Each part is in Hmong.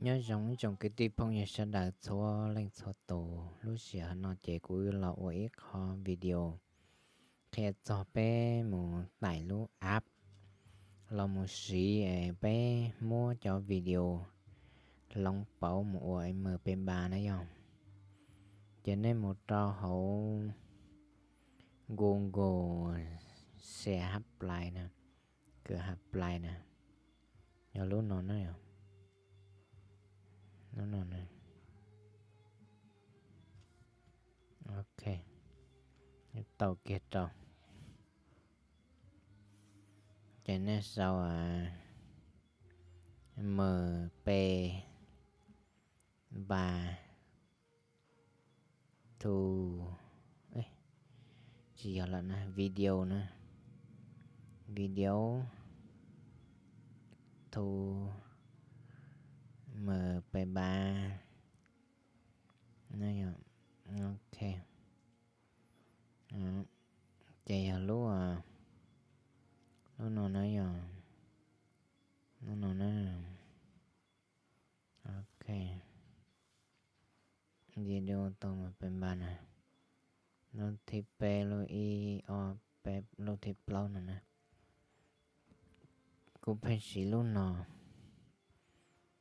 Nyob zoo ib tsoom kwv tij phooj ywg sawv daws txhua leej txhua tus, lub sij hawm no ces kuv los ua ib qho video qhia txog peb mus tải lub app los mus siv es peb muab cov video hloov pauv mus ua MP ba na yog. Ces nej mus rau hauv Google, se hab plai na, kws hab plai na, yog lub no na yog, lub no na. Ok, tau kiag rau. Ces nej sau MP ba to, tsis yog lawm na, video na, video to MP ba. Ok, ces yog lub, lub no na yog, lub no na. Ok, video to MP ba na, lub thib peb, lub ib ob peb, lub thib plaub no na. Kuv pheej siv lub no,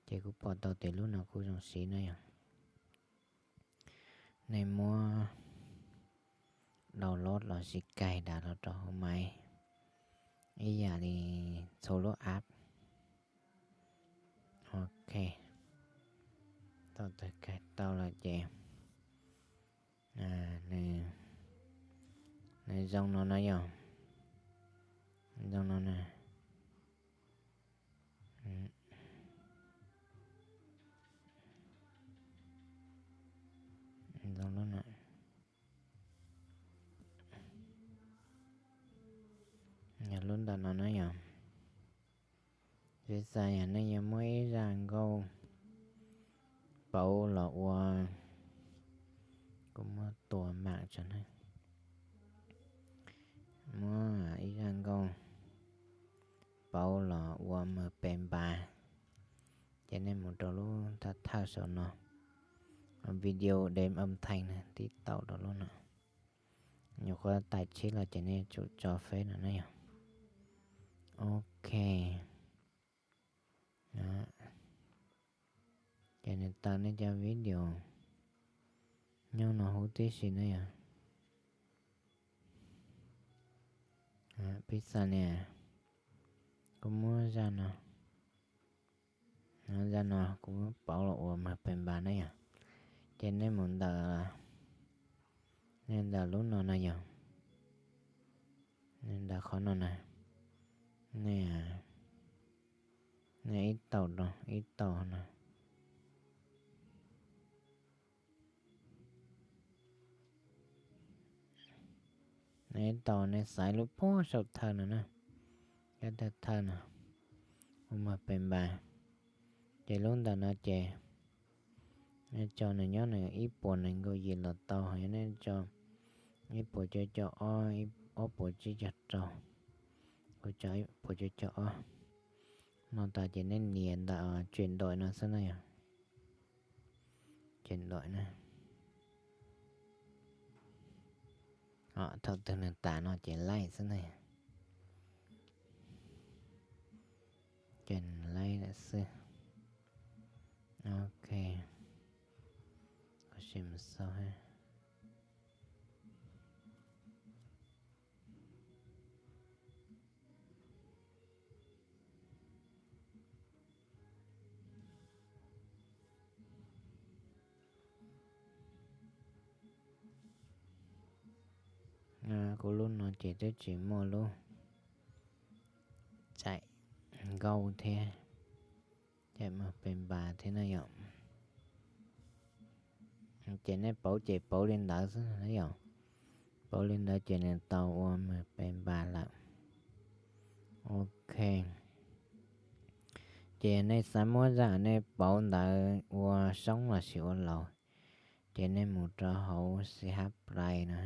ces kuv pom tau tias lub no kuj zoo siv na yog. Nej muab download los sis cài đặt los rau hauv máy ib yam li txhua lub app. Ok, tau tus cài tau lawm ces nws zoo no na yog, zoo no na. Zoo lub no, yog lub ntawm no na yog. Piv xam yog nej yuav muab ib zaj nkauj pauv los ua, kuv muab tua mam tso na. Muab ib zaj nkauj pauv los ua MP ba, ces nej mus rau lub thawj thawj saum no, video để âm thanh na, tib taus rau lub no. Nyuam qhuav tải chip los ces nej tsum tso phép no na yog. Ok, ces nws tawm nej cov video nyob no huv tib si na yog. Piv xam nias, kuv muab zaj no, zaj no kuv muab pauv los ua MP ba na yog. Ces nej mus ntawm, nej ntawm lub no na yog, nej ntawm qhov no na, nej, nej ib taus rau ib taus no. Nej ib taus nej xaiv lub puag saum thawj no na, cov thawj thawj no, ua MP ba. Ces lub ntawm no ces nej tso nws nyob nws ib puas nees nkaum yim los tau, yog nej tso ib puas cuaj caum ob, ob puas tsib caug rau, kuv tso ib puas cuaj caum ob no tas ces nej nias ntawm chuyển đổi no xwb na yog. Chuyển đổi na. Thaum twg nws tas no ces laij xwb na. Ces laij lawm xwb. Ok, sim xauj. Kuv lub no ces twb tsis muaj lub txaim nkauj thiab, cam maj pes npas thiab na yom. Ces nej pauv ces pauv li ntawd xwb na yom. Pauv li ntawd ces nws tau ua maj pes npas lawm. Ok. Ces nej xav muab zaj nej pauv ntawd ua soob los sis ua laus, ces nej mus rau hauv C H Play no,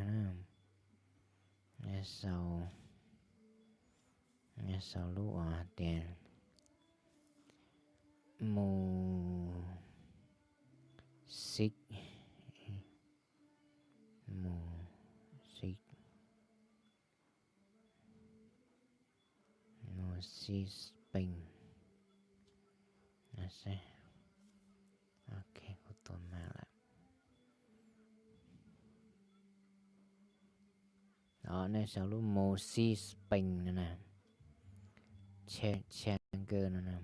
nej sau, nej sau lub uas hais tias mus Music, music, music page. Ok, kuv tua mam lawm. Os, nej sau lub music page no na, channel no na,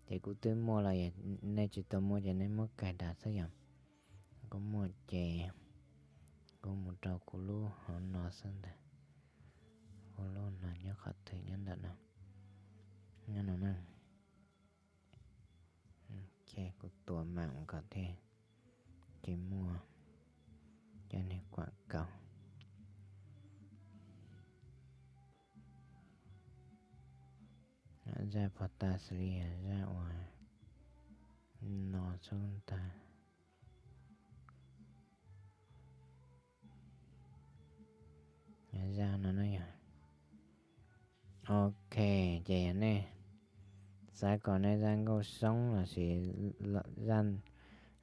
ces kuv twb muaj los, nej tsis tau muaj ces nej muab kais das xwb yom. Kuv muaj ces kuv mus rau kuv lub hauv no xwb ntag. Kuv lub no nyob qhov twg, nyob ntawm no, nyob no na. Ces kuv tua mam kom thiaj tsis muaj cov niag kuam kaus. Zaj pos tas xws li zaj uas no xwb ntag. Zaj no na yog. Ok, ces yog nej xav kom nej zaj nkauj soob lossis zaj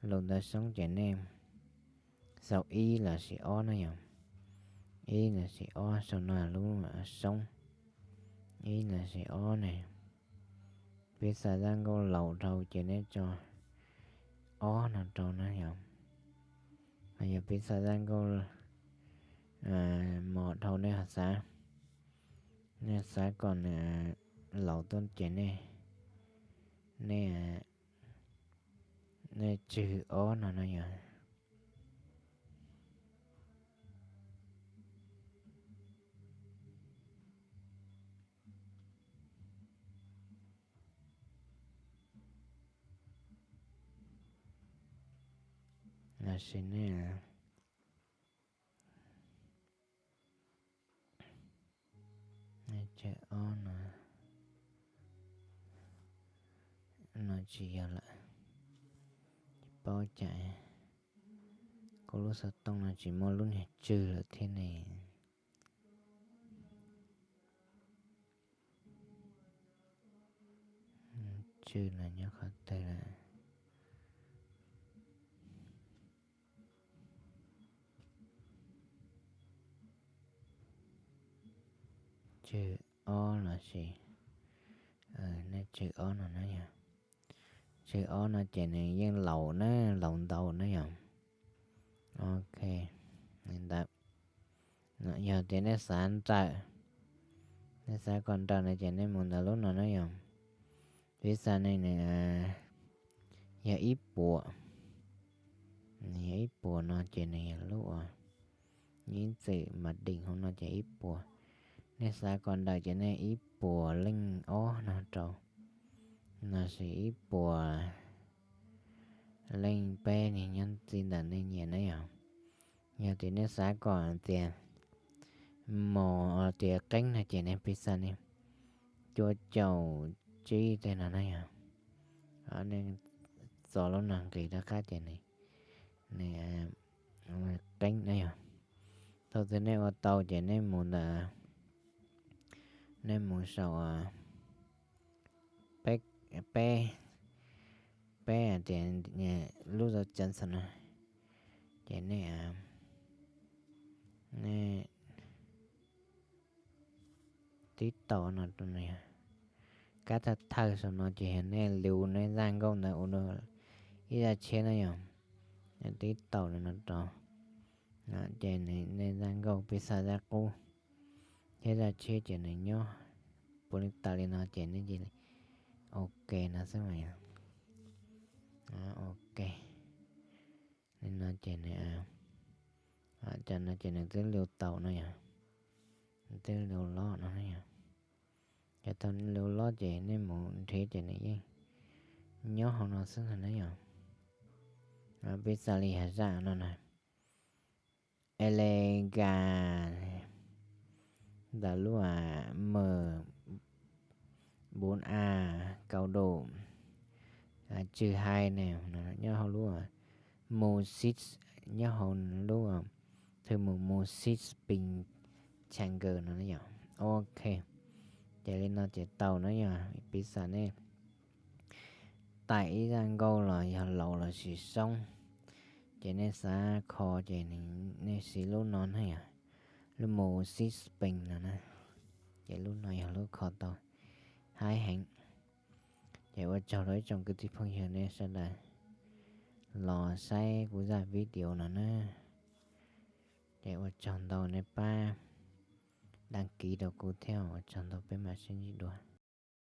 lus ntawd soob ces nej sau ib lossis ob na yom. Ib lossis ob, sau no lub soob, ib lossis ob ne. Piv xam zaj nkauj laus dhau ces nej tso ob no rau na yom. Yog piv xam zaj nkauj mos dhau nej ho xav, nej xav kom nws laus tuaj ces nej, nej, nej tswj ob no na yom. Lossis nej, nej tswj ob no, no tsis yog lawm. Tsis paub cas kuv lub xov tooj no tsis muaj lub niag tswj lawm thiab ne. Tswj no nyob qhov twg lawm? Tswj ob lossis, nej tswj ob no na yog. Tswj ob no ces nws yeej laus na, laus ntau na yom. Ok, li ntawd. Yog tias nej xav nrawm, nej xav kom nrawm no ces nej mus ntawm lub no na yom. Piv xam ne nws yog ib puas, nws yog ib puas no ces nws yog lub uas ib txwm mas deem hauv no ces ib puas. Nej xav kom nrawm ces nej ib puas leej ob no rau, lossis ib puas leej peb, nws nyob txij ntawm nej nyiam na yom. Yog tias nej xav kom tias mos tias qeeb no ces nej piv xam ne cuaj caum tsib tej no na yom. Nej txo lub no nqis rov qab ces nws, nws qeeb na yom. Thaum twg nej ua tau ces nej mus ntawm, nej mus saum peb, peb, peb hais tias lub zau cev xwb na, ces nej, nej tib taus no rau no yog, kab thawj thawj saum no ces yog nej liu nej zaj nkauj ntawd ua ib zaj tshiab na yom. Tib taus no rau, ces nej zaj nkauj piv xam zaj qub thiab zaj tshiab ces nws nyob puav leej tas li no ces nej cia li ok no xwb mas yom. Ok, li no ces nws, cov no ces nws twb liu tau no yom, nws twb liu lob no na yom. Ces thaum nws liu lob ces nej mus nrhiav ces nws yeej nyob hauv no xwb ntag na yom. Piv xam li yog zaj no na, Elega, ntawm lub a, mws, bốn a, cao độ, tswv hai ne, nyob hauv lub music, nyob hauv lub thư mục music page channel no na yom. Ok, ces li no ces tau na yom. Piv xam nej thaij ib zaj nkauj los yog laus lossis soob, Ces nej xav kho ces nej siv lub no na yom, lub Music Pen no na. Ces lub no yog lub kho tau haib heev. Ces ua tsaug rau ib tsoom kwv tij phooj ywg nej sawv daws los saib kuv zaj video no na. Ces ua tsaug ntau, nej pab đăng ký rau kuv thiab, ua tsaug ntau, peb mam sib ntsib dua.